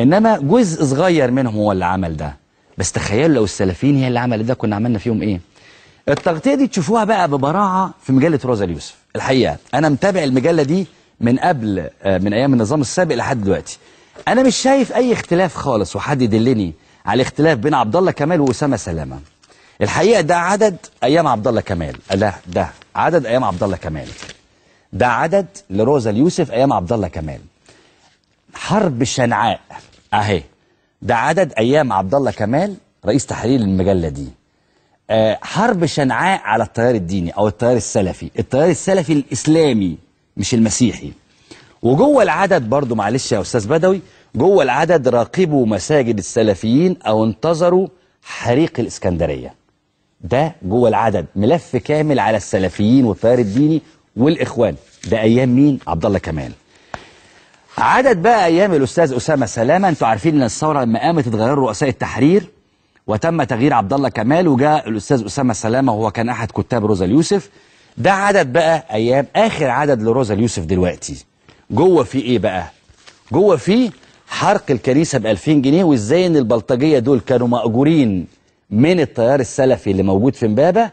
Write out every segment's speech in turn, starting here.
انما جزء صغير منهم هو اللي عمل ده. بس تخيلوا لو السلفيين هي اللي عملت ده كنا عملنا فيهم ايه؟ التغطية دي تشوفوها بقى ببراعه في مجلة روزا اليوسف. الحقيقة انا متابع المجلة دي من قبل، من ايام النظام السابق لحد دلوقتي. انا مش شايف اي اختلاف خالص، وحد يدلني على الاختلاف بين عبد الله كمال واسامة سلامه. الحقيقة ده عدد ايام عبد الله كمال، لا ده عدد ايام عبد الله كمال، ده عدد لروزا اليوسف ايام عبد الله كمال. حرب شنعاء اهي، ده عدد ايام عبد الله كمال رئيس تحرير المجلة دي. حرب شنعاء على التيار الديني او التيار السلفي، التيار السلفي الاسلامي مش المسيحي. وجوه العدد برضو معلش يا استاذ بدوي، جوه العدد راقبوا مساجد السلفيين او انتظروا حريق الاسكندرية. ده جوه العدد ملف كامل على السلفيين والتيار الديني والاخوان. ده ايام مين؟ عبد الله كمال. عدد بقى ايام الاستاذ اسامة سلامه. انتوا عارفين ان الثورة لما قامت اتغيروا رؤساء التحرير وتم تغيير عبد الله كمال وجاء الاستاذ اسامة سلامه وهو كان احد كتاب روزا اليوسف. ده عدد بقى ايام اخر عدد لروزا اليوسف دلوقتي. جوه في ايه بقى؟ جوه في حرق الكنيسة ب 2000 جنيه، وازاي ان البلطجيه دول كانوا مأجورين من التيار السلفي اللي موجود في امبابه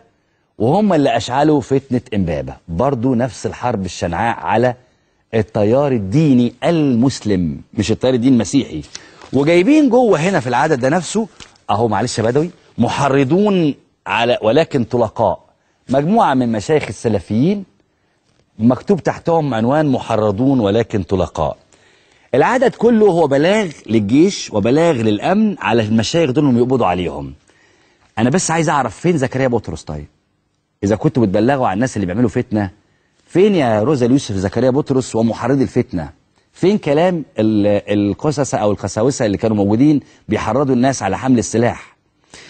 وهم اللي اشعلوا فتنة امبابه. برضو نفس الحرب الشنعاء على التيار الديني المسلم مش التيار الديني المسيحي. وجايبين جوه هنا في العدد ده نفسه اهو، معلش يا بدوي، محرضون على ولكن طلقاء، مجموعة من مشايخ السلفيين مكتوب تحتهم عنوان محرضون ولكن طلقاء. العدد كله هو بلاغ للجيش وبلاغ للأمن على المشايخ دول انهم يقبضوا عليهم. أنا بس عايز أعرف فين زكريا بطرس؟ طيب إذا كنتوا بتبلغوا على الناس اللي بيعملوا فتنة، فين يا روزا اليوسف زكريا بطرس ومحرضي الفتنة؟ فين كلام القسسة أو القساوسة اللي كانوا موجودين بيحرضوا الناس على حمل السلاح؟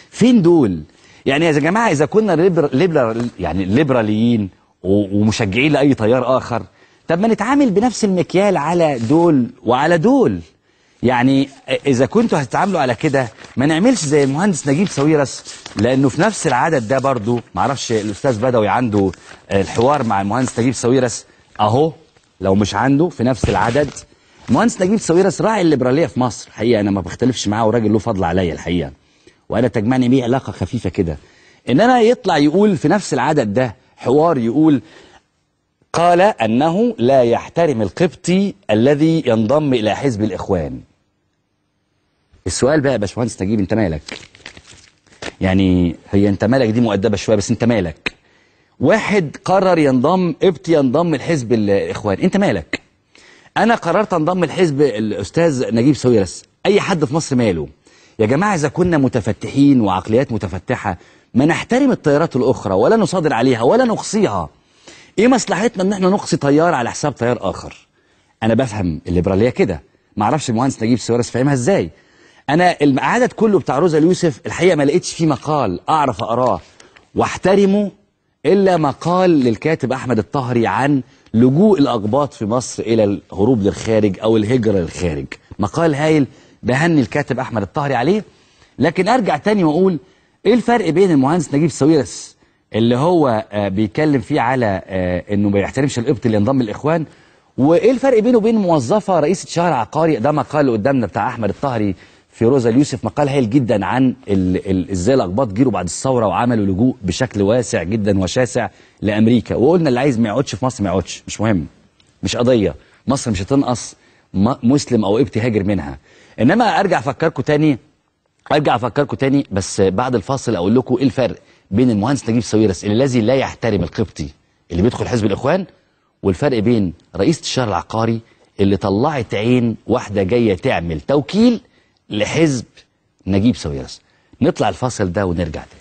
فين دول؟ يعني يا جماعة إذا كنا يعني ليبراليين ومشجعين لأي تيار آخر، طب ما نتعامل بنفس المكيال على دول وعلى دول. يعني إذا كنتوا هتتعاملوا على كده ما نعملش زي المهندس نجيب ساويرس، لأنه في نفس العدد ده برضو، معرفش الأستاذ بدوي عنده الحوار مع المهندس نجيب ساويرس أهو، لو مش عنده في نفس العدد. المهندس نجيب ساويرس راعي الليبرالية في مصر، الحقيقة أنا ما بختلفش معاه وراجل له فضل عليا الحقيقة، وأنا تجمعني بيه علاقة خفيفة كده، إنما يطلع يقول في نفس العدد ده حوار يقول قال أنه لا يحترم القبطي الذي ينضم إلى حزب الإخوان. السؤال بقى يا باشمهندس نجيب، أنت مالك؟ يعني هي أنت مالك دي مؤدبة شوية، بس أنت مالك؟ واحد قرر ينضم، قبطي ينضم لحزب الإخوان، أنت مالك؟ أنا قررت أنضم لحزب الأستاذ نجيب ساويرس، أي حد في مصر ماله؟ يا جماعة إذا كنا متفتحين وعقليات متفتحة ما نحترم التيارات الأخرى ولا نصادر عليها ولا نقصيها. إيه مصلحتنا إن احنا نقصي تيار على حساب تيار آخر؟ أنا بفهم الليبرالية كده، معرفش المهندس نجيب ساويرس فاهمها إزاي. أنا العدد كله بتاع روزا اليوسف الحقيقة ما لقيتش فيه مقال أعرف أقراه واحترمه إلا مقال للكاتب أحمد الطهري عن لجوء الأقباط في مصر إلى الهروب للخارج أو الهجرة للخارج. مقال هايل، بهني الكاتب أحمد الطهري عليه. لكن أرجع تاني وأقول إيه الفرق بين المهندس نجيب ساويرس اللي هو بيتكلم فيه على إنه ما يحترمش القبط اللي ينضم للإخوان، وإيه الفرق بينه وبين موظفة رئيسة شهر عقاري؟ ده مقال قدامنا بتاع أحمد الطهري في روزا اليوسف، مقال هايل جدا عن ازاي الاقباط جيروا بعد الثورة وعملوا لجوء بشكل واسع جدا وشاسع لامريكا. وقلنا اللي عايز ما يقعدش في مصر ما يقعدش، مش مهم، مش قضية، مصر مش هتنقص مسلم او قبطي هاجر منها. انما ارجع افكركم تاني، ارجع افكركم تاني بس بعد الفاصل اقول لكم ايه الفرق بين المهندس نجيب ساويرس الذي لا يحترم القبطي اللي بيدخل حزب الاخوان، والفرق بين رئيسه الشهر العقاري اللي طلعت عين واحدة جاية تعمل توكيل لحزب نجيب ساويرس. نطلع الفاصل ده ونرجع تاني.